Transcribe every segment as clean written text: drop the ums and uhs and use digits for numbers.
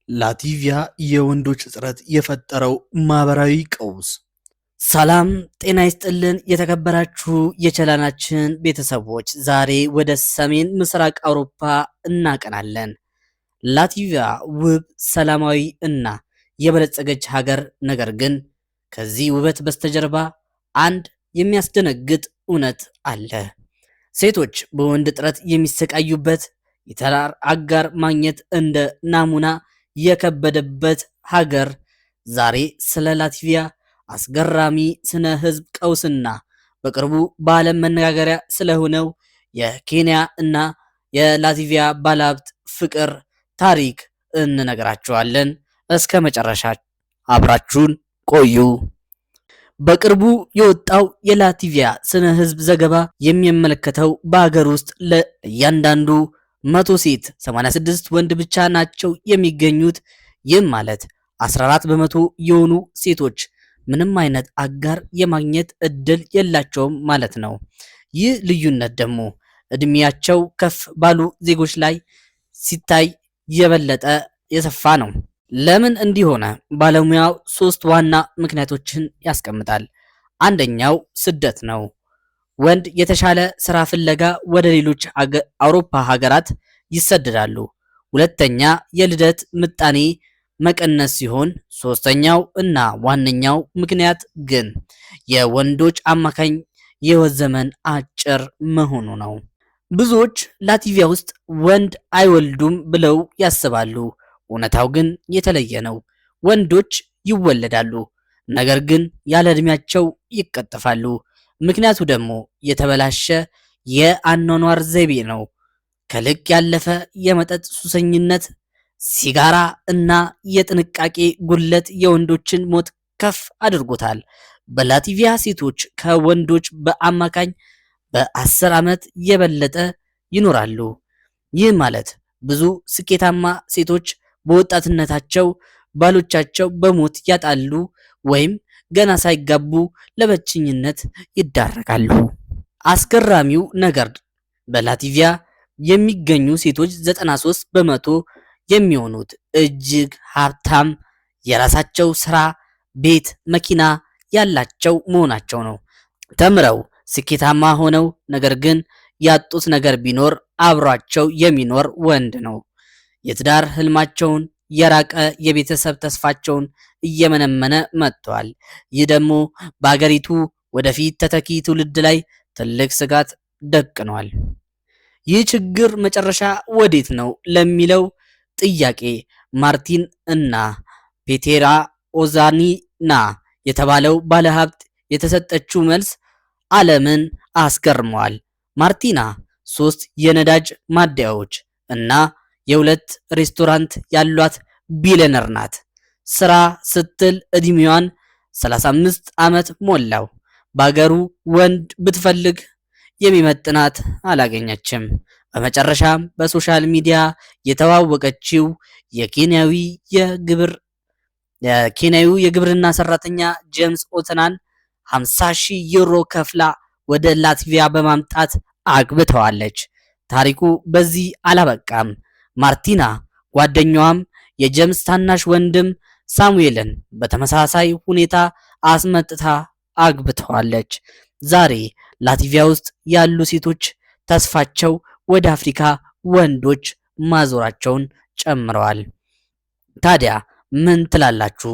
ላቲቪያ የወንዶች እጥረት የፈጠረው ማህበራዊ ቀውስ። ሰላም ጤና ይስጥልን። የተከበራችሁ የቻናላችን ቤተሰቦች፣ ዛሬ ወደ ሰሜን ምስራቅ አውሮፓ እናቀናለን። ላቲቪያ ውብ፣ ሰላማዊ እና የበለጸገች ሀገር፣ ነገር ግን ከዚህ ውበት በስተጀርባ አንድ የሚያስደነግጥ እውነት አለ። ሴቶች በወንድ እጥረት የሚሰቃዩበት፣ የትዳር አጋር ማግኘት እንደ ናሙና የከበደበት ሀገር። ዛሬ ስለ ላትቪያ አስገራሚ ስነ ህዝብ ቀውስና በቅርቡ በዓለም መነጋገሪያ ስለሆነው የኬንያ እና የላትቪያ ባለሀብት ፍቅር ታሪክ እንነግራችኋለን። እስከ መጨረሻ አብራችሁን ቆዩ። በቅርቡ የወጣው የላትቪያ ስነ ህዝብ ዘገባ የሚያመለክተው በሀገር ውስጥ ለእያንዳንዱ 100 ሴት 86 ወንድ ብቻ ናቸው የሚገኙት። ይህም ማለት 14% የሆኑ ሴቶች ምንም አይነት አጋር የማግኘት እድል የላቸውም ማለት ነው። ይህ ልዩነት ደግሞ እድሜያቸው ከፍ ባሉ ዜጎች ላይ ሲታይ የበለጠ የሰፋ ነው። ለምን እንዲህ ሆነ? ባለሙያው ሶስት ዋና ምክንያቶችን ያስቀምጣል። አንደኛው ስደት ነው። ወንድ የተሻለ ስራ ፍለጋ ወደ ሌሎች አውሮፓ ሀገራት ይሰደዳሉ። ሁለተኛ የልደት ምጣኔ መቀነስ ሲሆን፣ ሶስተኛው እና ዋነኛው ምክንያት ግን የወንዶች አማካኝ የህይወት ዘመን አጭር መሆኑ ነው። ብዙዎች ላቲቪያ ውስጥ ወንድ አይወልዱም ብለው ያስባሉ። እውነታው ግን የተለየ ነው። ወንዶች ይወለዳሉ፣ ነገር ግን ያለ ዕድሜያቸው ይቀጠፋሉ። ምክንያቱ ደግሞ የተበላሸ የአኗኗር ዘይቤ ነው። ከልክ ያለፈ የመጠጥ ሱሰኝነት፣ ሲጋራ እና የጥንቃቄ ጉድለት የወንዶችን ሞት ከፍ አድርጎታል። በላቲቪያ ሴቶች ከወንዶች በአማካኝ በ10 ዓመት የበለጠ ይኖራሉ። ይህ ማለት ብዙ ስኬታማ ሴቶች በወጣትነታቸው ባሎቻቸው በሞት ያጣሉ ወይም ገና ሳይጋቡ ለብቸኝነት ይዳረጋሉ። አስገራሚው ነገር በላቲቪያ የሚገኙ ሴቶች 93% የሚሆኑት እጅግ ሀብታም፣ የራሳቸው ስራ፣ ቤት፣ መኪና ያላቸው መሆናቸው ነው። ተምረው ስኬታማ ሆነው ነገር ግን ያጡት ነገር ቢኖር አብሯቸው የሚኖር ወንድ ነው። የትዳር ህልማቸውን የራቀ የቤተሰብ ተስፋቸውን እየመነመነ መጥቷል። ይህ ደግሞ በአገሪቱ ወደፊት ተተኪ ትውልድ ላይ ትልቅ ስጋት ደቅኗል። ይህ ችግር መጨረሻ ወዴት ነው ለሚለው ጥያቄ ማርቲን እና ፔቴራ ኦዛኒና የተባለው ባለሀብት የተሰጠችው መልስ ዓለምን አስገርመዋል። ማርቲና ሶስት የነዳጅ ማደያዎች እና የሁለት ሬስቶራንት ያሏት ቢሊየነር ናት። ስራ ስትል እድሜዋን 35 ዓመት ሞላው። በአገሩ ወንድ ብትፈልግ የሚመጥናት አላገኘችም። በመጨረሻም በ social media የተዋወቀችው የኬንያዊ የግብርና ሰራተኛ ጄምስ ኦተናን 50 ሺህ ዩሮ ከፍላ ወደ ላትቪያ በማምጣት አግብተዋለች። ታሪኩ በዚህ አላበቃም። ማርቲና ጓደኛዋም የጄምስ ታናሽ ወንድም ሳሙኤልን በተመሳሳይ ሁኔታ አስመጥታ አግብተዋለች። ዛሬ ላትቪያ ውስጥ ያሉ ሴቶች ተስፋቸው ወደ አፍሪካ ወንዶች ማዞራቸውን ጨምረዋል። ታዲያ ምን ትላላችሁ?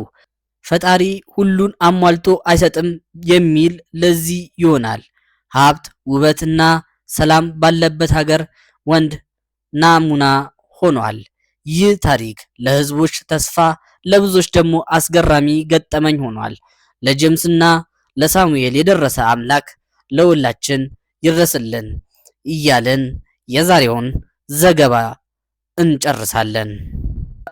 ፈጣሪ ሁሉን አሟልቶ አይሰጥም የሚል ለዚህ ይሆናል። ሀብት፣ ውበትና ሰላም ባለበት ሀገር ወንድ ናሙና ሆኗል። ይህ ታሪክ ለህዝቦች ተስፋ፣ ለብዙዎች ደግሞ አስገራሚ ገጠመኝ ሆኗል። ለጄምስና ለሳሙኤል የደረሰ አምላክ ለሁላችን ይድረስልን እያልን የዛሬውን ዘገባ እንጨርሳለን።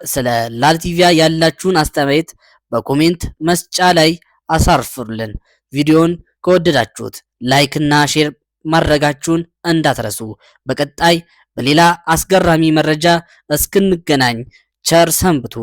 ስለ ላቲቪያ ያላችሁን አስተያየት በ comment መስጫ ላይ አሳርፉልን። ቪዲዮን ከወደዳችሁት like እና share ማድረጋችሁን እንዳትረሱ። በቀጣይ በሌላ አስገራሚ መረጃ እስክንገናኝ ቸር ሰንብቱ።